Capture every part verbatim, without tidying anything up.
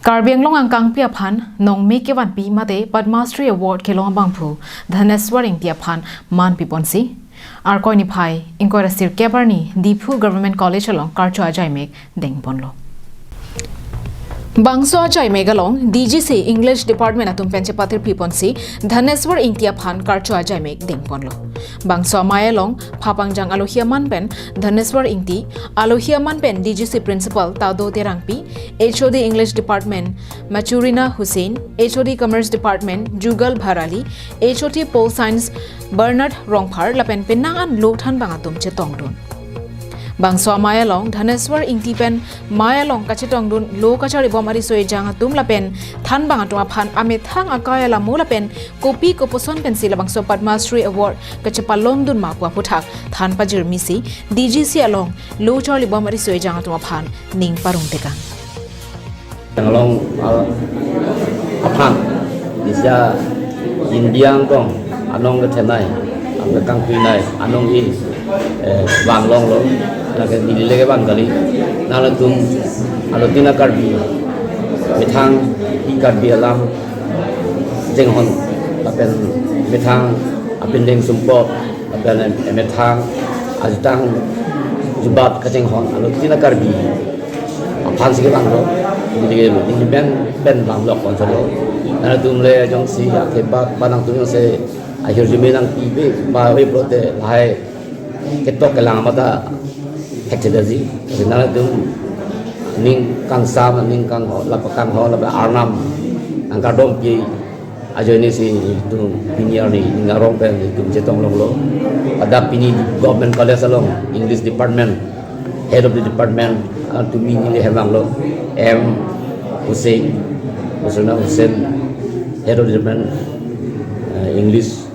Karbi Anglong angkangpi aphan nongmek kevanpi mate Padma Shri Award kelong abangphu Dhaneswar Ingti aphan man piponsi Arkoi niphai ingkoi ra sirkep arni Diphu Government College along karcho ajaimek dengponlo. Bangso ajaimek along D G C English Department atum pen chepatir piponsi Dhaneswar Ingti aphan karcho ajaimek dengponlo. Bangso amei along phapangjang alohi aman pen Dhaneswar Ingti, alohi aman pen D G C Principal Tado Terangpi, H O D English Department Machurina Hussain, H O D Commerce Department Jugal Bharali, H O D Pol Science Bernard Rongphar lapen penang an lo thanbang atum chetongdun. Bangso amei along Dhaneswar Ingti pen mei along kachetongdun lo kacharibom ariso ejang atum lapen thanbang atum aphan amethang akai alamo lapen kopi kopuson pensi labangso Padma Shri Award kachepalongdun ma pu aphuthak than pajirmisi D G C along lo charlibom ariso ejang atum aphan ning parong tekang. Anglong, ah, aphan, isa India angbong anong kethenei, angkangpinei, anong in, eh, vanlonglo, nang ke neli le kevan kali, nanglitum, alotina Karbi, methang, i Karbi alam, jenghon, lapen methang, apindeng sumpot, lapen methang, ajutang, jubat kachinghon, alotina Karbi aphansi kevanglo, neli ke lo, neli pen, pen vanglok konsolo. Nanglitum le jongsi akebat, ba nangtum jongsi ahirjume nangpipe, ba ave pulote lahai ketok kelang mata thekthedaji. Nanglitum ning kangsam, ning kangho, lapa kangho, lapa arnam, nangkardompi ajoinesi itum pini arni ning arong pen itum chetong longlo. Pada pini Government College along English Department, Head of the Department, ah, tumi neli hemanglo, M Hussain, Hussain, Hussain, Head of the Department, eh, English,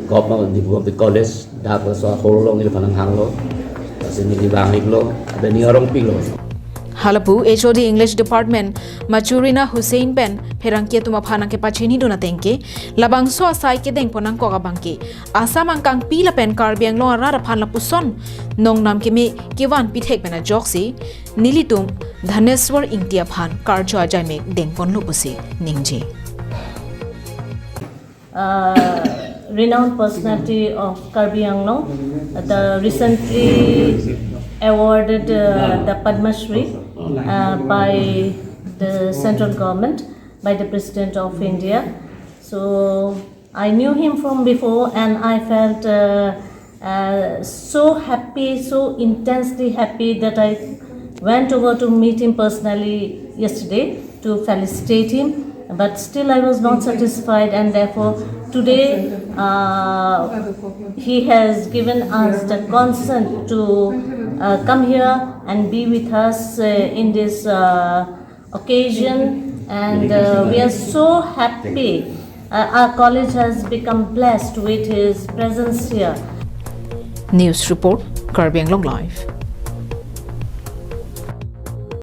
Government of the College, dak laso ahor along neli aphan nanghanglo. Lasi neli vang-iklo, lapen ning arongpiklo. Halapu H O D English Department Machurina Hussain pen pherangke atum aphan nangkepachinidun ateng ke, labangso asai kedengpon nangkok abang ke Assam angkangpi lapen Karbi Anglong arat aphan lapuson nongnam keme kevanpi thek pen ajoksi nelitum Dhaneswar Ingti aphan karcho ajaimek dengponlo pusi ningje. Uh, renowned personality of Karbi Anglong, the recently awarded uh, the Padma Shri uh, by the central government, by the President of India. So I knew him from before and I felt uh, uh, so happy, so intensely happy that I went over to meet him personally yesterday to felicitate him. But still, I was not satisfied, and therefore, today uh, he has given us the consent to uh, come here and be with us uh, in this uh, occasion. And uh, we are so happy. Uh, our college has become blessed with his presence here. News report, Karbi Anglong Live.